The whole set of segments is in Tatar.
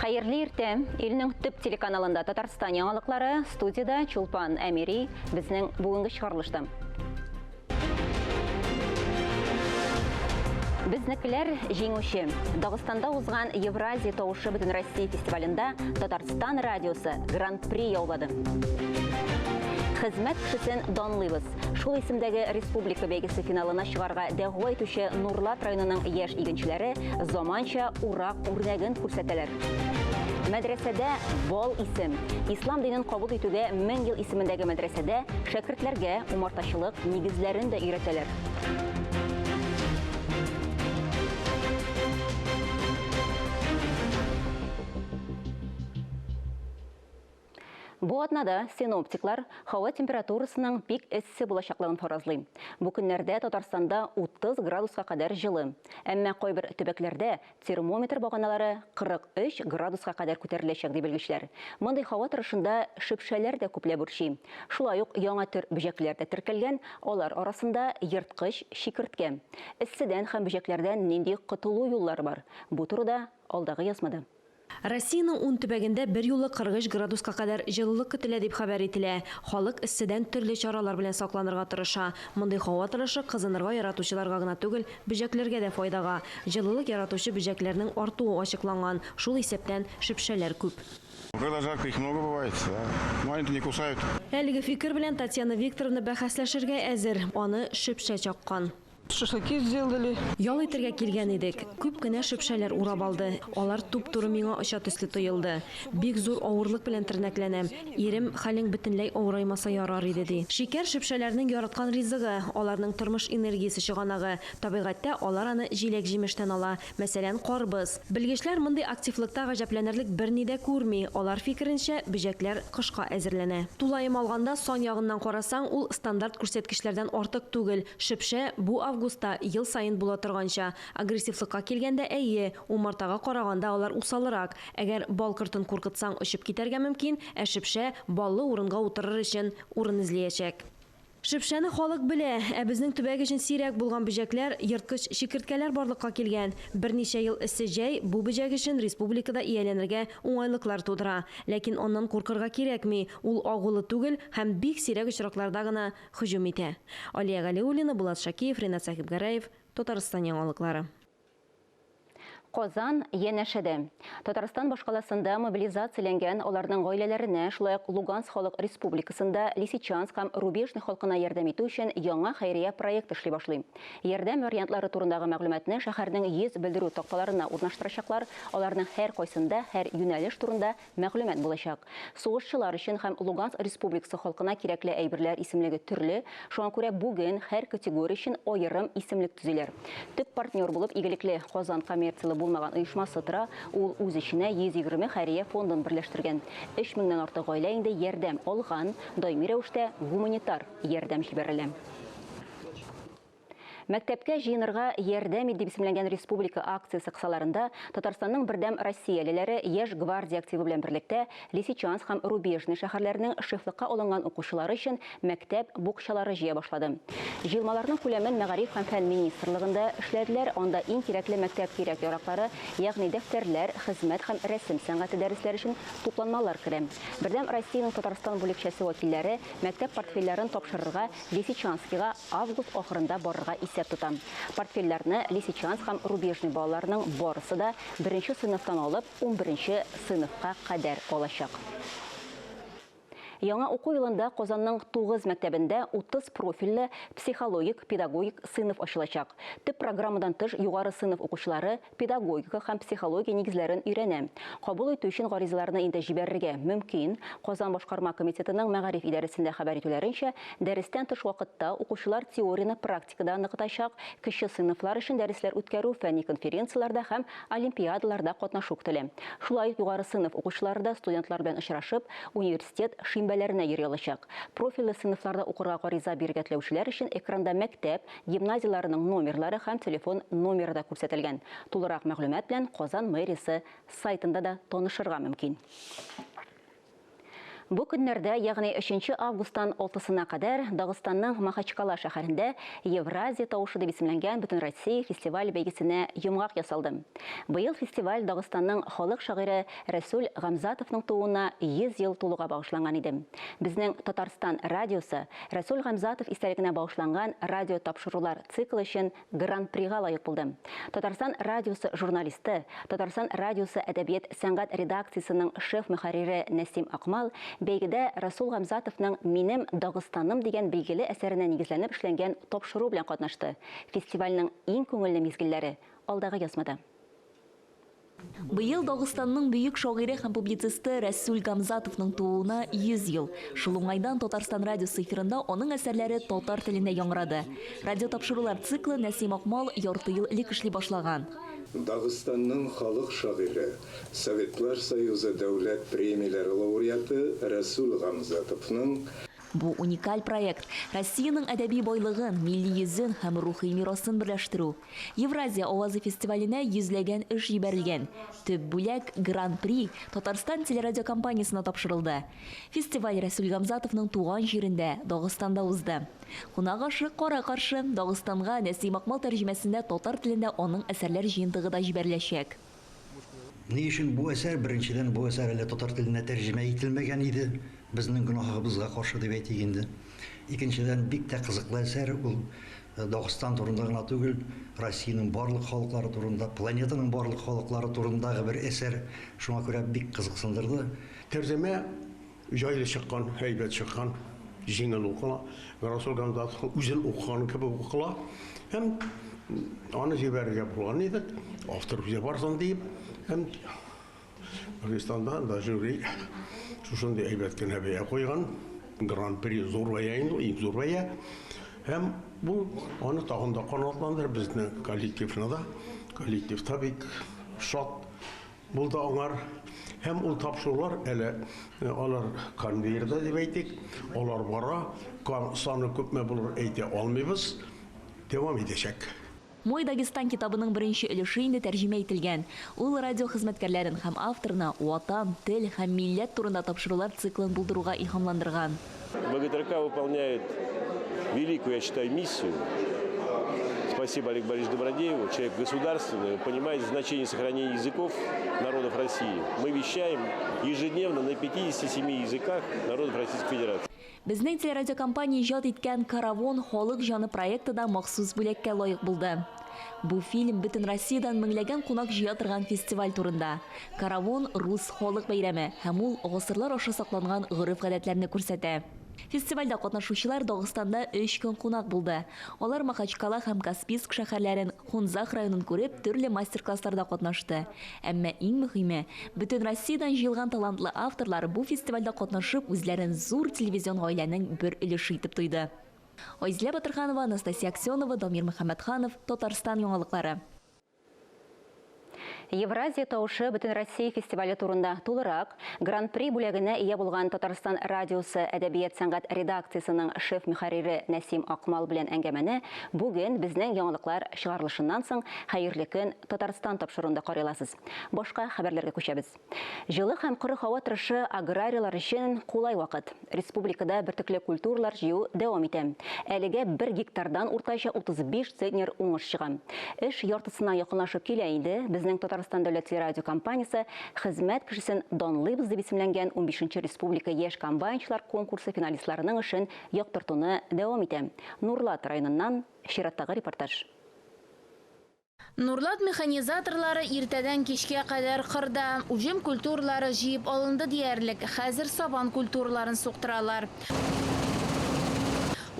Хәерле иртә. Илнең төп телеканалында Татарстан яңалыклары, студиядә Чулпан Әмири, безнең бүгенге чыгарылышта. Безнекеләр җиңүче. Дагыстанда узган Евразия тавышы Бөтенроссия фестивалендә Татарстан радиосы Гран-при яулады. Хезмәт кешесен данлыйбыз. Шул исемдәге республика бәйгесе финалына чыгарга дәгъва итүче Нурлат районының яшь игенчеләре заманча урак үрнәген күрсәтәләр. Мәдрәсәдә бал исем. Ислам динен кабул итүгә 1000 ел исемендәге мәдрәсәдә шәкертләргә умартачылык нигезләрен дә өйрәтәләр. Бу атнада синоптиклар һава температурасының бик эссе булачаклыгын фаразлый. Бу көннәрдә Татарстанда 30 градуска кадәр җылы. Әмма кайбер төбәкләрдә термометр баганалары 43 градуска кадәр күтәреләчәк, ди белгечләр. Мондый һава торышында шөпшәләр дә күпләп үрчи. Шулай ук яңа төр бөҗәкләр дә теркәлгән, алар арасында ерткыч чикерткә. Эсседән һәм бөҗәкләрдән нинди котылу юллары бар? Бу турыда алдагы язмада. Россиянең ун төбәгендә берьюлы 43 градуска кадәр җылылык көтелә дип хәбәр ителә. Халык эсседән төрле чаралар белән сакланырга тырыша. Мондый һава торышы кызынырга яратучыларга гына түгел, бөҗәкләргә дә файдага. Җылылык яратучы бөҗәкләрнең артуы ачыкланган, шул исәптән, шөпшәләр күп. Когда жарко, их много бывает, да. Но они-то не кусают. Әлеге фикер белән Татьяна Викторовна бәхәсләшергә әзер, аны шөпшә чаккан. Шашлыки сделали. Ял итәргә килгән идек. Күп кенә шөпшәләр урап алды. Алар туп-туры миңа оча төсле тоелды. Бик зур авырлык белән тернәкләнәм. Ирем, хәлең бөтенләй авыраймаса ярар иде, ди. Шикәр, шөпшәләрнең яраткан ризыгы, аларның тормыш энергиясе чыганагы. Табигатьтә алар аны җиләк-җимештән ала. Мәсәлән, карбыз. Белгечләр мондый активлыкта гаҗәпләнерлек берни дә күрми. Алар фикеренчә, бөҗәкләр кышка әзерләнә. Тулаем алганда, сан ягыннан карасаң, ул стандарт күрсәткечләрдән артык түгел. Шөпшә, бу августта, ел саен була торганча. Агрессивлыкка килгәндә, әйе, умартага караганда алар усалрак. Әгәр бал кортын куркытсаң, очып китәргә мөмкин, ә шөпшә, баллы урынга утырыр өчен, урын эзлиячәк. Шөпшәне халык белә, ә безнең төбәк өчен сирәк булган бөҗәкләр, ерткыч чикерткәләр барлыкка килгән. Берничә ел эссе җәй бу бөҗәк өчен республикада ияләнергә уңайлыклар тудыра. Ләкин аннан куркырга кирәкми, ул агулы түгел һәм бик сирәк очракларда гына һөҗүм итә. Алия Галиуллина, Булат Шакиев, Ринат Сәхибгәрәев, Татарстан яңалыклары. Казан янәшәдә. Татарстан башкаласында мобилизацияләнгән аларның гаиләләренә, шулай ук Луганск халык республикасында Лисичанск һәм Рубежный халкына ярдәм итү өчен яңа хәйрия проект эшли башлый. Ярдәм вариантлары турындагы мәгълүматны шәһәрнең 100 белдерү такталарына урнаштырачаклар, аларның һәркайсында һәр юнәлеш турында Мәгълүмат булачак. Сугышчылар өчен һәм Луганск Республикасы халкына кирәкле әйберләр исемлеге төрле, шуңа күрә бүген һәр категория өчен аерым исемлек төзиләр. Төп партнер булып Игелекле Казан коммерцияле булмаган оешмасы тора, ул үз эченә 120 хәйрия фондын берләштергән. Өч меңнән артык гаилә инде ярдәм алган, даими рәвештә гуманитар ярдәм җибәрелә. Мәктәпкә җыенырга ярдәм ит дип исемләнгән республика акциясе кысаларында Татарстанның Бердәм Россиялеләре Яшь гвардия активы белән берлектә Лисичанск һәм Рубежный шәһәрләренең шефлыкка алынган укучылары өчен мәктәп букчалары җыя башлады. Җыелмаларның күләмен Мәгариф һәм фән министрлыгында эшләделәр, анда иң кирәкле мәктәп кирәк-яраклары, ягъни дәфтәрләр, хезмәт һәм рәсем сәнгате дәресләре өчен тупланмалар керә. Бердәм Россиянең Татарстан бүлекчәсе вәкилләре мәктәп портфельләрен тапшырырга Лисичанскига август ахырында барырга исәп тота. Портфельләрне Лисичанск һәм Рубежный балаларының барысы да беренче сыйныфтан алып унберенче сыйныфка кадәр алачак. Яңа уку елында Казанның 9 мәктәбендә 30 профильле психологик, педагогик сыйныф ачылачак. Төп программадан тыш югары сыйныф укучылары педагогика һәм психология нигезләрен өйрәнә. Кабул итү өчен гаризаларны инде җибәрергә мөмкин. Казан башкарма комитетының мәгариф идарәсендә хәбәр итүләренчә, дәрестән тыш вакытта укучылар теорияне практикада ныгытачак, кече сыйныфлар өчен дәресләр үткәрү, фәнни конференцияләрдә һәм олимпиадаларда катнашу көтелә. Шулай ук югары сыйныф укучылары да студентлар белән очрашып, университет шимбәләренә йөри алачак. Профильле сыйныфларда укырга гариза бирергә теләүчеләр өчен экранда мәктәп, гимназияләренең номерлары һәм телефон номеры да күрсәтелгән. Тулырак мәгълүмат белән Казан мэриясе сайтында да танышырга мөмкин. Бу көннәрдә, ягъни өченче августтан алтысына кадәр Дагыстанның Махачкала шәһәрендә Евразия тавышы дип исемләнгән Бөтенроссия фестиваль-бәйгесенә йомгак ясалды. Быел фестиваль Дагыстанның халык шагыйре Рәсүл Гамзатовның тууына 100 ел тулуга багышланган иде. Безнең Татарстан радиосы Рәсүл Гамзатов истәлегенә багышланган радиотапшырулар циклы өчен Гран-прига лаек булды. Татарстан радиосы журналисты, Татарстан радиосы әдәбият-сәнгать редакциясенең шеф-мөхәррире Нәсим Акмал бәйгедә Расул Гамзатовның Минем Дагыстаным дигән билгеле әсәренә нигезләнеп эшләнгән тапшыру белән катнашты. Фестивальнең иң күңелле мизгелләре, алдагы язмада. Быел Дагыстанның бөек шагыйре һәм публицисты Рәсүл Гамзатовның тууына 100 ел. Шул уңайдан Татарстан радиосы эфирында аның әсәрләре татар телендә яңгырады. Радиотапшырулар циклы Нәсим Акмал ярты ел элек эшли башлаган. Дагыстанның халык шагыйре, Советлар Союзы дәүләт премияләре лауреаты Рәсүл Гамзатовның Бу уникаль проект, Россиянең әдәби байлыгын, милли йөзен һәм рухи мирасын берләштерү. Евразия авазы фестиваленә йөзләгән эш җибәрелгән. Төп бүләк, Гран-при, Татарстан телерадиокомпаниясенә тапшырылды. Фестиваль Рәсүл Гамзатовның туган җирендә, Дагыстанда узды. Кунак ашы кара-каршы, Дагыстанга Нәсим Акмал тәрҗемәсендә татар телендә аның әсәрләр җыентыгы да җибәреләчәк. Ни өчен бу әсәр? Беренчедән, бу әсәр әле татар теленә тәрҗемә ителмәгән иде, безнең гөнаһыбызга каршы дип әйтик инде. Икенчедән, бик тә кызыклы әсәр, ул Дагыстан турында гына түгел, Россиянең барлык халыклары турында, планетаның барлык халыклары турындагы бер әсәр, шуңа күрә бик кызыксындырды. Тәрҗемә җайлы чыккан, һәйбәт чыккан, җиңел укыла. Расул Гамзатовның үзен укыган кебек укыла. Һәм аны җибәрергә булган идек, автор үзе барсын диеп. Һәм Дагыстанда да жюри шушындый әйбәт кенә бәя куйган. Гран-при зур бәя инде, иң зур бәя. Һәм бу аны тагын да канатландырды безне коллективны да. Коллектив та бик шат булды аңар. Һәм ул тапшырулар әле алар конвейерда дип әйтик, алар бара, саны күпме булыр әйтә алмыйбыз, дәвам итәчәк. Мой Дагестан китабының беренче өлеше инде тәрҗемә ителгән. Ул радио хезмәткәрләрен һәм авторны Ватан, тел һәм милләт турында тапшырулар циклын булдыруга илһамландырган. ВГТРК выполняет великую, я считаю, миссию. Спасибо Олегу Борисовичу Добродееву, человек государственный, понимает значение сохранения языков народов России. Мы вещаем ежедневно на 57 языках народов Российской Федерации. Безнең телерадиокомпания иҗат иткән Каравон халык җаны проекты да махсус бүләккә лаек булды. Бу фильм бөтен Россиядән меңләгән кунак җыя торган фестиваль турында. Каравон рус халык бәйрәме һәм ул гасырлар аша сакланган гореф-гадәтләрне күрсәтә. Фестивальдә катнашучылар Дагыстанда өч көн кунак булды. Алар Махачкала һәм Каспийск шәһәрләрен, Хунзах районын күреп, төрле мастер-классларда катнашты. Әмма иң мөһиме, бөтен Россиядән җыелган талантлы авторлар бу фестивальдә катнашып, үзләрен зур телевизион гаиләнең бер өлеше итеп тойды. Айзилә Батырханова, Анастасия Аксенова, Дамир Мөхәммәтханов, Татарстан яңалыклары. Евразия тавышы Бөтенроссия фестивале турында тулырак Гран-при бүләгенә ия булган Татарстан радиосы әдәбият-сәнгать редакциясенең шеф-мөхәррире Нәсим Акмал белән әңгәмәне бүген безнең яңалыклар чыгарылышыннан соң Хәерле көн, Татарстан тапшыруында карый аласыз. Башка хәбәрләргә күчәбез. Җылы һәм коры һава торышы аграрийлар өчен кулай вакыт. Республикада бөртекле культуралар җыю дәвам итә. Әлегә бер гектардан уртача 35 центнер уңыш чыга. Эш яртысына якынлашып килә инде. Безнең Татарстан дәүләт телерадиокомпаниясе Хезмәт кешесен данлыйбыз дип исемләнгән унбишенче республика яшь комбайнчылар конкурсы финалистларының эшен яктыртуны дәвам итә. Нурлат районыннан чираттагы репортаж. Нурлат механизаторлары иртәдән кичкә кадәр кырда. Уҗым культуралары җыеп алынды диярлек. Хәзер сабан культураларын суктыралар.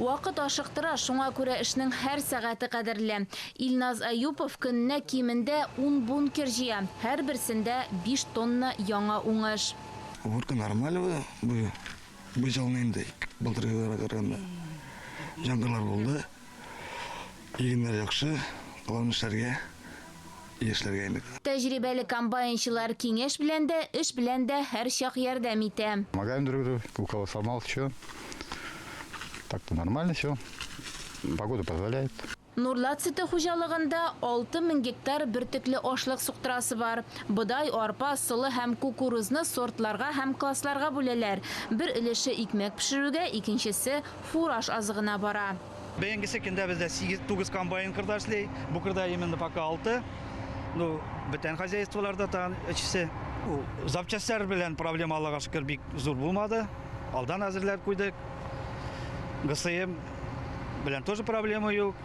Вакыт ашыктыра, шуңа күрә эшнең һәр сәгате кадерле. Илназ Аюпов көненә кимендә ун бункер җыя. Һәрберсендә 5 тонна яңа уңыш. Уборка нормально бу. Бу елны инде былтыргыларга караганда яңгырлар булды. Игеннәр яхшы, аларны эшләргә, яшьләргә инде. Тәҗрибәле комбайнчылар киңәш белән дә, эш белән дә һәрчак ярдәм итә. Помогаем друг другу, у кого сломал, что. Так-то нормально все. Погода позволяет. Нурлат сөте хуҗалыгында 6000 гектар бөртекле ашлык суктырасы бар. Бодай, арпа, солы һәм кукурузны сортларга һәм классларга бүләләр. Бер өлеше икмәк пешерүгә, икенчесе фураж азыгына бара. Бәйгесе көндә бездә 8-9 комбайн кырда эшли. Бу кырда именно пока 6. Ну, бүтән хозяйстволарда тагын өчесе. Запчастьлар белән проблема Аллага шөкер бик зур булмады. Алдан әзерләп куйдык. ГСМ белән тоже проблема юк.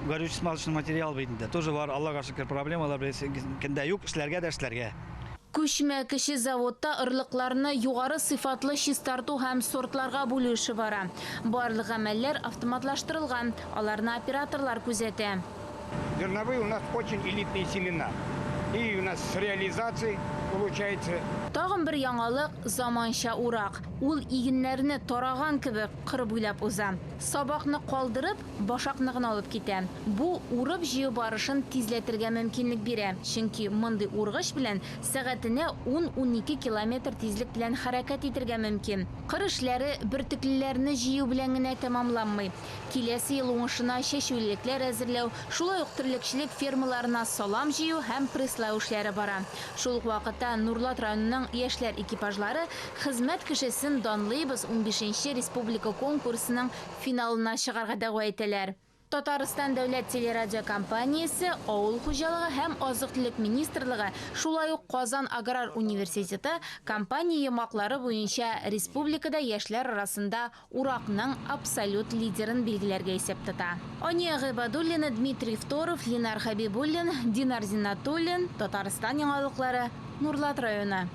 Горючий смазочный материал бит инде. Тоже бар, Аллага шөкер, проблемалар көндә юк, эшләргә дә эшләргә. Күчмә кече заводта орлыкларны югары сыйфатлы чистарту һәм сортларга бүлү эше бара. Барлык гамәлләр автоматлаштырылган, аларны операторлар күзәтә. Зерновые у нас очень элитные семена. И у нас с реализацией получается. Тагын бер яңалык заманча урак. Ул игеннәрне тараган кебек кыр буйлап уза. Сабакны калдырып, башакны гына алып китә. Бу урып җыю барышын тизләтергә мөмкинлек бирә. Чөнки мондый ургыч белән сәгатенә 10-12 километр тизлек белән хәрәкәт итәргә мөмкин. Кыр эшләре бөртеклеләрне җыю белән генә тәмамланмый. Киләсе ел уңышына чәчүлекләр әзерләү, шулай ук терлекчелек фермаларына салам җыю һәм пресслау эшләре бара. Шул ук вакытта Нурлат районының яшьләр экипажлары хезмәт кешесен данлыйбыз 15нче республика конкурсының финалына чыгарга дәгъва итәләр. Татарстан дәүләт телерадиокомпаниясе, авыл хуҗалыгы һәм азык-төлек министрлыгы, шулай ук Казан аграр университеты компания йомгаклары буенча республикада яшьләр арасында уракның абсолют лидерын билгеләргә исәп тота. Ания Гыйбадуллина, Дмитрий Второв, Ленар Хәбибуллин, Динар Зиннатуллин, Татарстан яңалыклары, Нурлат районы.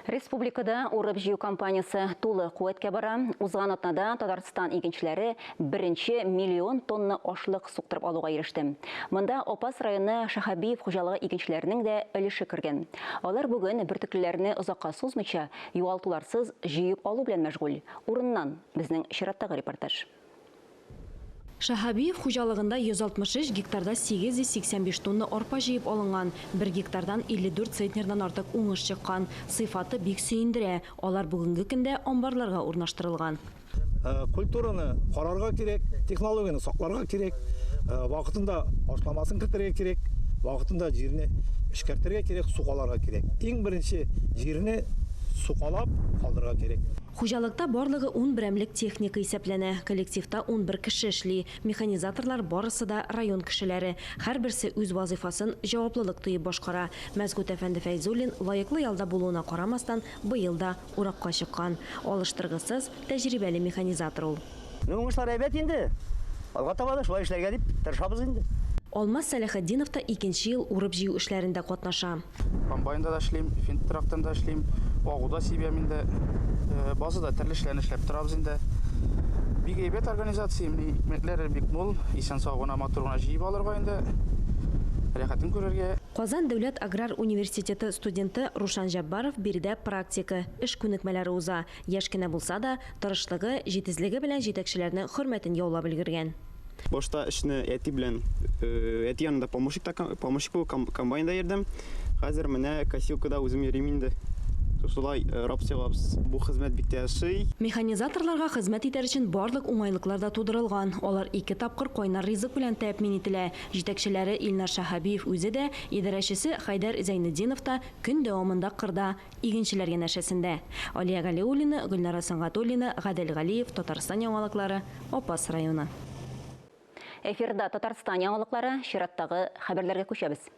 Республикада урып-җыю кампаниясе тулы куәткә бара. Узган атнада Татарстан игенчеләре беренче миллион тонна ашлык суктырып алуга иреште. Монда Апас районы Шәһабиев хуҗалыгы игенчеләренең дә өлеше кергән. Алар бүген бөртеклеләрне озакка сузмыйча, югалтуларсыз җыеп алу белән мәшгуль. Урыннан безнең чираттагы репортаж. Шәһабиев хуҗалыгында 163 гектарда 885 тонна арпа җыеп алынган. 1 гектардан 54 центнердан артык уңыш чыккан. Сыйфаты бик сөендерә. Алар бүгенге көндә амбарларга урнаштырылган. Культураны карарга кирәк, технологияне сакларга кирәк, вакытында ашламасын кертергә кирәк, вакытында җирне эшкәртергә кирәк, сукаларга кирәк. Иң беренче җирне сукалап калдырырга кирәк. Хуҗалыкта барлыгы 10 берәмлек техника исәпләнә. Коллективта 11 кеше эшли. Механизаторлар барысы да район кешеләре. Һәрберсе үз вазыйфасын җаваплылык тоеп башкара. Мәсгут әфәнде Фәйзуллин лаеклы ялда булуына карамастан, быел да уракка чыккан. Алыштыргысыз, тәҗрибәле механизатор ул. Уңышлар әйбәт инде. Алга таба да шулай эшләргә дип тырышабыз инде. Алмаз Сәләхетдинов та икенче ел урып-җыю эшләрендә катнаша. Комбайнда да эшлим, финт тракторында эшлим, агуда сибәм инде. Базада төрле эшләрне эшләп торабыз инде. Бик әйбәт организация, икмәкләр бик мул, исән-сау гына, матур гына җыеп алырга инде, рәхәтен күрергә. Казан дәүләт аграр университеты студенты Рушан Җаббаров биредә практика, эш күнекмәләре уза. Яшь кенә булса да, тырышлыгы, җитезлеге белән җитәкчеләрнең хөрмәтен яулап өлгергән. Башта эшне әти белән, әти янында помощник булып комбайнда йөрдем. Хәзер менә косилкада үзем йөрим инде. Шулай рапс ябабыз. Бу хезмәт бик тә ошый. Механизаторларга хезмәт итәр өчен барлык уңайлыклар да тудырылган. Алар 2 тапкыр кайнар ризык белән тәэмин ителә. Җитәкчеләре Илнар Шәһабиев үзе дә, идарәчесе Хәйдәр Зәйнетдинов та көн дәвамында кырда, игенчеләр янәшәсендә. Алия Галиуллина, Гөлнара Сөнгатуллина, Гадел Галиев, Татарстан яңалыклары, Апас районы. Эфирда Татарстан яңалыклары, чираттагы хәбәрләргә күчәбез.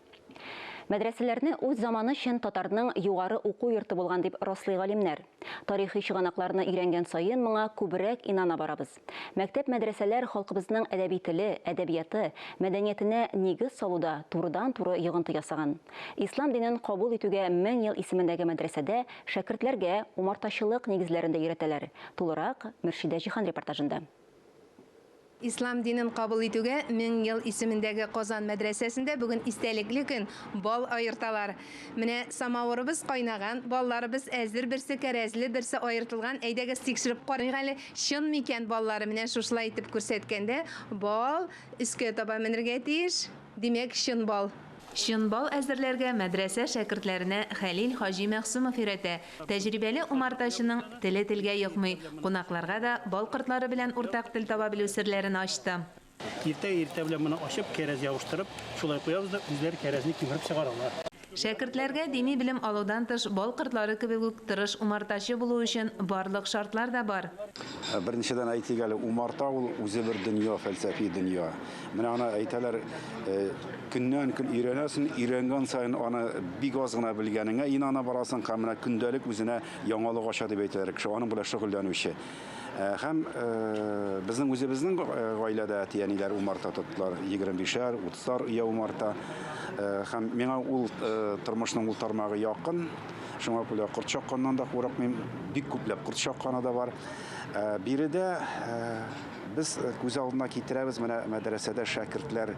Мәдрәсәләрне үз заманы өчен татарның югары уку йорты булган дип раслый галимнәр. Тарихи чыганакларны өйрәнгән саен моңа күбрәк инана барабыз. Мәктәп мәдрәсәләр халкыбызның әдәби теле, әдәбияты, мәдәниятенә нигез салуда турыдан-туры йогынты ясаган. Ислам динен кабул итүгә 1000 ел исемендәге мәдрәсәдә шәкертләргә умартачылык нигезләрен дә өйрәтәләр. Тулырак Мөршидә Җиһан репортажында. Ислам динен кабул итүгә 1000 ел исемендәге Казан мәдрәсәсендә бүген истәлекле көн, бал аерталар. Менә самавырыбыз кайнаган, балларыбыз әзер, берсе кәрәзле, берсе аертылган. Әйдәгез тикшереп карыйк әле, чын микән баллары? Менә шушылай итеп күрсәткәндә, бал өскә таба менергә тиеш. Димәк, чын бал. Чын бал әзерләргә мәдрәсә шәкертләренә Хәлил Хаҗи Мәгъсумов өйрәтә. Тәҗрибәле умартачының теле телгә йокмый. Кунакларга да бал кортлары белән уртак тел таба белү серләрен ачты. Иртә иртә белән моны ачып, кәрәз ябыштырып, шулай куябыз да, үзләре кәрәзне кимереп чыгаралар. Шәкертләргә дини белем алудан тыш, бал кортлары кебек үк тырыш умартачы булу өчен барлык шартлар да бар. Беренчедән әйтик әле, умарта ул үзе бер дөнья, фәлсәфи дөнья. Менә аны әйтәләр, көннән-көн өйрәнәсең, өйрәнгән саен аны бик аз гына белгәнеңә инана барасың һәм менә көндәлек үзенә яңалык ача дип әйтәләр кеше, аның белән шөгыльләнүче. Һәм безнең үзебезнең гаиләдә әти-әниләр умарта тоттылар, 25-әр, 30-ар оя умарта. Һәм миңа ул тормышның ул тармагы якын. Шуңа күрә корт чакканнан да курыкмыйм. Бик күпләп корт чакканы да бар. Биредә без күз алдына китерәбез, менә мәдрәсәдә шәкертләр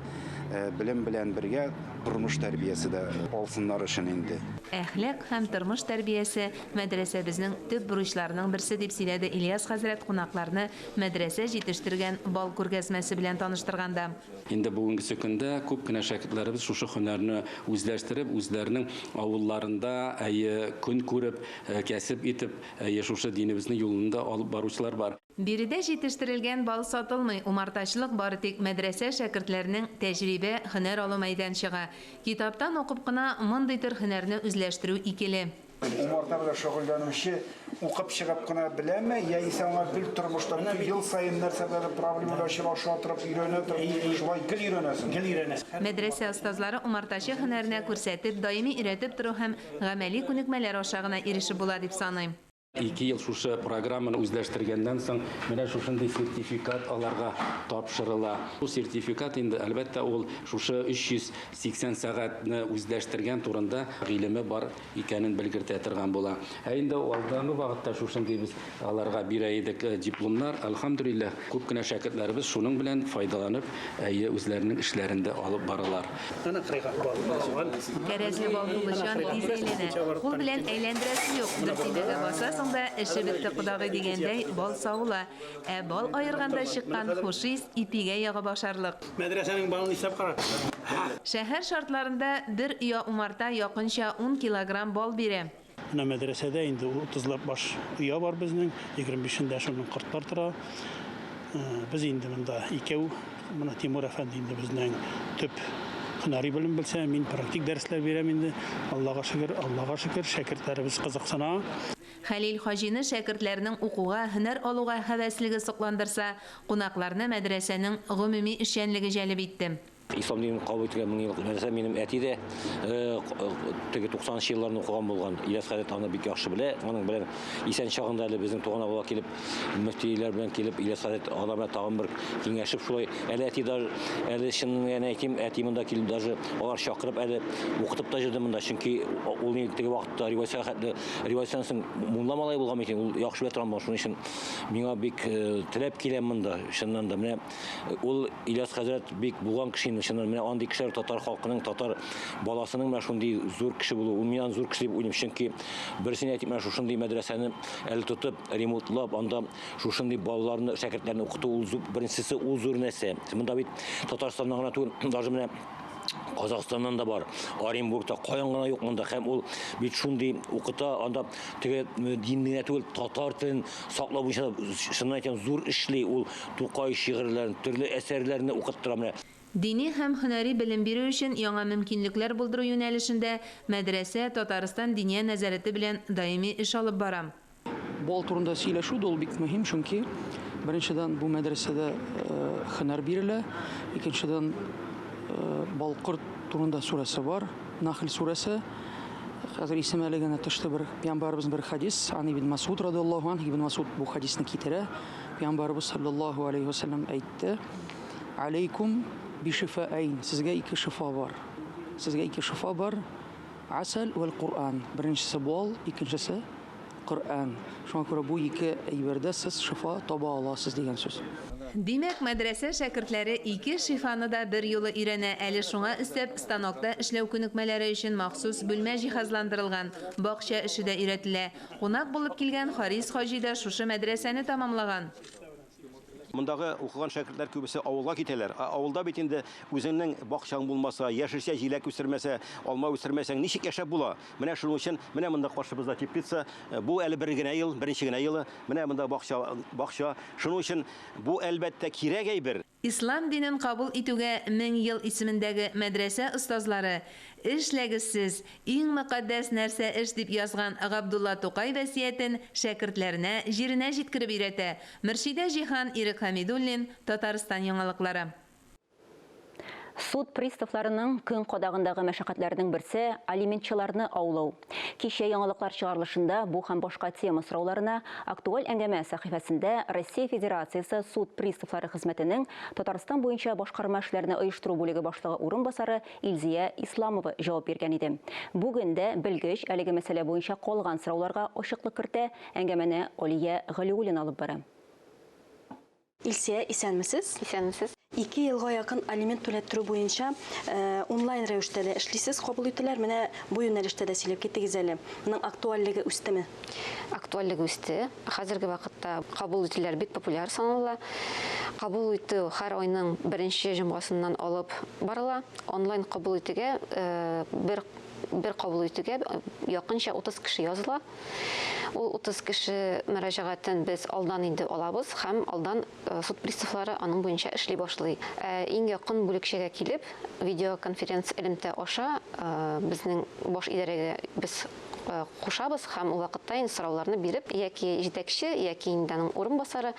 белем белән бергә тормыш тәрбиясе дә алсыннар өчен инде. Әхлак һәм тормыш тәрбиясе мәдрәсәбезнең төп бурычларының берсе, дип сөйләде Ильяс хәзрәт кунакларны мәдрәсә җитештергән бал күргәзмәсе белән таныштырганда. Инде бүгенгесе көндә күп кенә шәкертләребез шушы һөнәрне үзләштереп, үзләренең авылларында, әйе, көн күреп, кәсеп итеп, әйе, шушы динебезнең юлында алып баручылар бар. Биредә җитештерелгән бал сатылмый, умартачылык бары тик мәдрәсә шәкертләренең тәҗрибә, һөнәр алу мәйданчыгы. Китаптан укып кына мондый төр һөнәрне үзләштерү икеле. Умарта белән шөгыльләнүче укып чыгып кына беләме, яисә аңа гел тормышта бөтен ел саен нәрсәдәдер проблема белән очраша торып, өйрәнә торып, шулай гел өйрәнәсең? Гел өйрәнәсең. Мәдрәсә остазлары умартачы һөнәренә күрсәтеп, даими өйрәтеп тору һәм гамәли күнекмәләр аша гына ирешеп була дип саный. Ике ел шушы программаны үзләштергәннән соң, менә шушындый сертификат аларга тапшырыла. Бу сертификат инде, әлбәттә, ул шушы 380 сәгатьне үзләштергән турында гыйлеме бар икәнен белгертә торган була. Ә инде алдагы вакытта шушындый без аларга бирә идек дипломнар. Әлхәмдүлилләһ, күп кенә шәкертләребез шуның белән файдаланып, әйе, үзләренең эшләрен дә алып баралар. Ана кырыйга бал алган. Кәрәзле бал тулычан тиз әйләнә. Кул белән әйләндерәсе юк, бер төймәгә басасың да, эше бетте кодагый дигәндәй, бал савыла. Ә бал аерганда чыккан хуш ис ипигә ягып ашарлык. Мәдрәсәнең балын исләп кара. Шәһәр шартларында бер оя умарта якынча ун килограмм бал бирә. Менә мәдрәсәдә инде утызлап баш оя бар безнең, 25-ендә шуның кортлар тора. Без инде монда икәү, менә Тимур әфәнде инде безнең төп һөнәри белем белсә, мин практик дәресләр бирәм инде. Аллага шөкер, Аллага шөкер, шәкертләребез кызыксына. Хәлил хаҗины шәкертләрнең укуга, һөнәр алуга һәвәслеге сокландырса, кунакларны мәдрәсәнең гомуми эшчәнлеге җәлеп итте. Ислам динен кабул итүгә мең еллык мәдрәсә. Минем әти дә теге туксанынчы елларны укыган булган. Ильяс хәзрәт аны бик яхшы белә. Аның белән исән чагында әле безнең туган авылга килеп, мөфтиләр белән килеп, Ильяс хәзрәт алар белән тагын бер киңәшеп шулай. Әле әти даже, әле чынын гына әйтим, әти монда килеп даже алар чакырып әле укытып та йөрде монда. Чөнки ул инде теге вакытта революциягә хәтле, революциядән соң мулла малае булган микән, ул яхшы белә торган булган. Шуның өчен миңа бик теләп киләм монда, чыннан да. Менә ул Ильяс хәзрәт бик булган кеше инде, чыннан. Менә андый кешеләр татар халкының, татар баласының менә шундый зур кеше булуы, ул мин аны зур кеше дип уйлыйм. Чөнки берсен әйтик, менә шушындый мәдрәсәне әле тотып, ремонтлап, анда шушындый балаларны, шәкертләрне укыту, ул зур, беренчесе ул зур нәрсә. Монда бит Татарстаннан гына түгел, даже менә Казахстаннан да бар, Оренбургта, каян гына юк монда. Һәм ул бит шундый укыта, анда теге динне генә түгел, татар телен саклау буенча да, чыннан әйтәм, зур эшли ул. Тукай шигырьләрен, төрле әсәрләрне укыттыра менә. Дини һәм һөнәри белем бирү өчен яңа мөмкинлекләр булдыру юнәлешендә мәдрәсә Татарстан Диния нәзарәте белән даими эш алып бара. Бал турында сөйләшү дә ул бик мөһим, чөнки беренчедән бу мәдрәсәдә һөнәр бирелә, икенчедән бал корт турында сүрәсе бар, Нахль сүрәсе. Хәзер исем әле генә төште бер пәйгамбәребезнең бер хадис, ан ибн Масуд радиаллаһу анһ, Ибн Масуд бу хадисне китерә. Пәйгамбәребез саллаллаһу алейһи ва сәлләм әйтте: Алейкум бишифаайн, сезгә ике шифа бар. Сезгә ике шифа бар. Асал вәл Куръан. Беренчесе бал, икенчесе Коръән. Шуңа күрә бу ике әйбердә сез шифа таба аласыз дигән сүз. Димәк, мәдрәсә шәкертләре ике шифаны да берьюлы өйрәнә, әле шуңа өстәп, станокта эшләү күнекмәләре өчен махсус бүлмә җиһазландырылган, бакча эше дә өйрәтелә. Кунак булып килгән Харис хаҗи да шушы мәдрәсәне тәмамлаган. Мондагы укыган шәкертләр күбесе авылга китәләр. Ә авылда бит инде үзеңнең бакчаң булмаса, яшелчә җиләк үстермәсә, алма үстермәсәң, ничек яшәп була? Менә шуның өчен, менә монда каршыбызда теплица, бу әле бер генә ел, беренче генә елы, менә монда бакча, бакча. Шуның өчен бу, әлбәттә, кирәк әйбер. Ислам динен кабул итүгә 1000 ел исемендәге мәдрәсә остазлары Эшләгез сез, иң мөкатдәс нәрсә эш дип язган Габдулла Тукай вәсиятен шәкертләренә җиренә җиткереп өйрәтә. Мөршидә Җиһан, Ирек Хәмидуллин, Татарстан яңалыклары. Суд приставларының көн кадагындагы мәшәкатьләренең берсе алиментчыларны аулау. Кичә яңалыклар чыгарылышында бу һәм башка тема сорауларына актуаль әңгәмә сәхифәсендә Россия Федерациясе суд приставлары хезмәтенең Татарстан буенча башкарма эшләрне оештыру бүлеге башлыгы урынбасары Илзия Исламова җавап биргән иде. Бүген дә белгеч әлеге мәсьәлә буенча калган сорауларга ачыклык кертә, әңгәмәне Алия Галиуллина алып бара. Илсия, исәнмесез. Исәнмесез. 2 елга якын алимент түләттерү буенча онлайн рәвештә дә эшлисез, кабул итүләр. Менә бу юнәлештә дә сөйләп китегез әле. Моның актуальлеге үстеме? Актуальлеге үсте. Хәзерге вакытта кабул итүләр бик популяр санала. Кабул итү һәр айның беренче җомгасыннан алып барыла. Онлайн кабул итүгә бер бер кабул итүгә якынча 30 кеше языла. Ул 30 кеше мөрәҗәгатен без алдан инде алабыз һәм алдан суд приставлары аның буенча эшли башлый. Ә иң якын бүлекчәгә килеп, видеоконференц элемтә аша безнең баш идарәгә без кушабыз һәм ул вакытта инде сорауларны биреп, яки җитәкче, яки инде аның урынбасары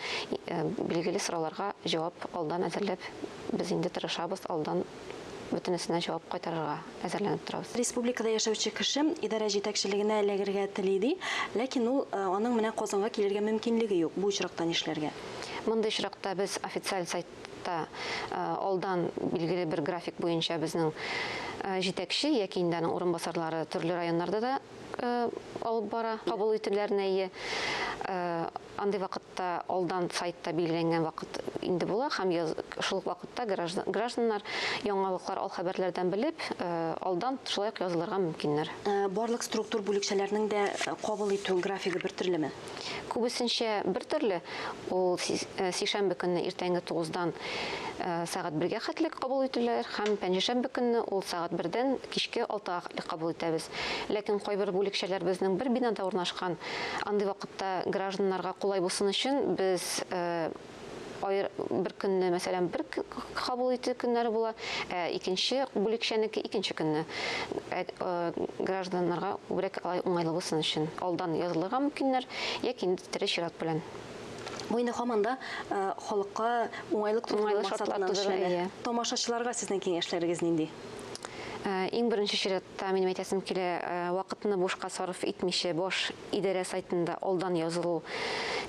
билгеле сорауларга җавап алдан әзерләп, без инде тырышабыз алдан бөтенесенә җавап кайтарырга әзерләнеп торабыз. Республикада яшәүче кеше идарә җитәкчелегенә эләгергә тели ди, ләкин ул аның менә Казанга килергә мөмкинлеге юк. Бу очракта нишләргә? Мондый очракта без официаль сайтта алдан билгеле бер график буенча безнең җитәкче яки инде аның урынбасарлары төрле районнарда да алып бара кабул итүләрне. Ие, андый вакытта алдан сайтта билгеләнгән вакыт инде була һәм шул ук вакытта гражданнар яңалыклар ал хәбәрләрдән белеп, алдан шулай ук язылырга мөмкиннәр. Барлык структур бүлекчәләрнең дә кабул итү графигы бер төрлеме? Күбесенчә бер төрле. Ул сишәмбе көнне иртәнге 9-дан сәгать 1-гә хәтле кабул итүләр һәм пәнҗешәмбе көнне ул сәгать 1-дән кичке 6-га хәтле кабул итәбез. Ләкин кайбер бүлекчәләр безнең бер бинада урнашкан. Андый вакытта гражданнарга кулай булсын өчен без бер көнне, мәсәлән, бер кабул итү көннәре була, ә икенче бүлекчәнеке икенче көнне. Гражданнарга күбрәк алай уңайлы булсын өчен алдан язылырга мөмкиннәр яки инде тере чират белән. Бу инде һаман да халыкка уңайлык тудыру Уңайлы шартлар максатыннан тудыру, эшләнә. әйе. Тамашачыларга сезнең киңәшләрегез нинди? Иң беренче чиратта минем әйтәсем килә, вакытны бушка сарыф итмичә баш идарә сайтында алдан язылу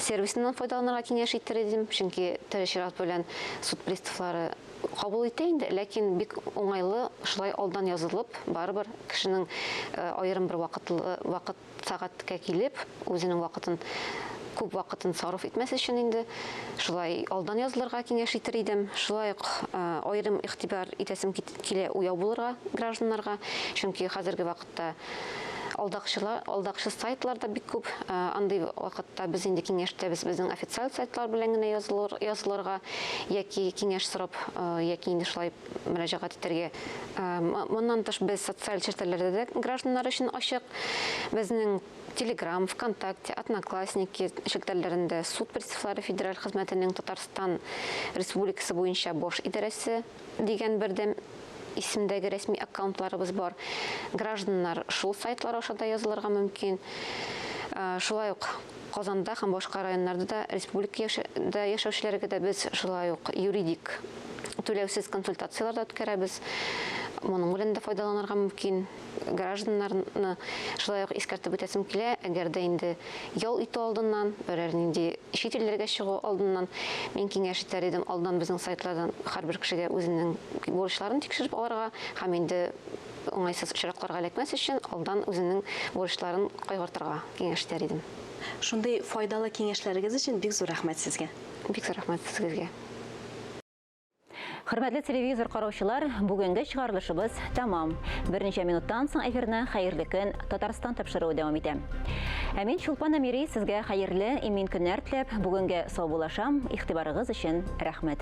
сервисыннан файдаланырга киңәш итер идем, чөнки тере чират белән суд приставлары кабул итә инде, ләкин бик уңайлы шулай алдан язылып, барыбер кешенең аерым бер вакытлы вакыт сәгатькә килеп, үзенең вакытын күп вакытын сарыф итмәс өчен инде шулай алдан язылырга киңәш итер идем. Шулай ук аерым игътибар итәсем килә уяу булырга гражданнарга, чөнки хәзерге вакытта алдакчы сайтлар да бик күп. Андый вакытта без инде киңәш итәбез безнең официаль сайтлар белән генә язылырга яки киңәш сорап, яки инде шулай мөрәҗәгать итәргә. Моннан тыш без социаль челтәрләрдә дә гражданнар өчен ачык. Безнең Телеграм, ВКонтакте, Одноклассники челтәрләрендә суд приставлары федераль хезмәтенең Татарстан Республикасы буенча баш идарәсе дигән бердәм исемдәге рәсми аккаунтларыбыз бар. Гражданнар шул сайтлар аша да язылырга мөмкин. Шулай ук Казанда һәм башка районнарда да республикада яшәүчеләргә дә без шулай ук юридик түләүсез консультацияләр дә үткәрәбез. Моның белән дә файдаланырга мөмкин. Гражданнарны шулай ук искәртеп үтәсем килә, әгәр дә инде ял итү алдыннан, берәр нинди чит илләргә чыгу алдыннан мин киңәш итәр идем, алдан безнең сайтлардан һәрбер кешегә үзенең бурычларын тикшереп алырга һәм инде уңайсыз очракларга эләкмәс өчен алдан үзенең бурычларын кайгыртырга киңәш итәр идем. Шундый файдалы киңәшләрегез өчен бик зур рәхмәт сезгә. Бик зур рәхмәт сезгә. Хөрмәтле телевизор караучылар, бүгенге чыгарылышыбыз тәмам. Берничә минуттан соң эфирны Хәерле көн Татарстан тапшыруы дәвам итә. Ә мин Чулпан Әмири сезгә хәерле, имин көннәр теләп, бүгенгә саубуллашам. Игътибарыгыз өчен рәхмәт.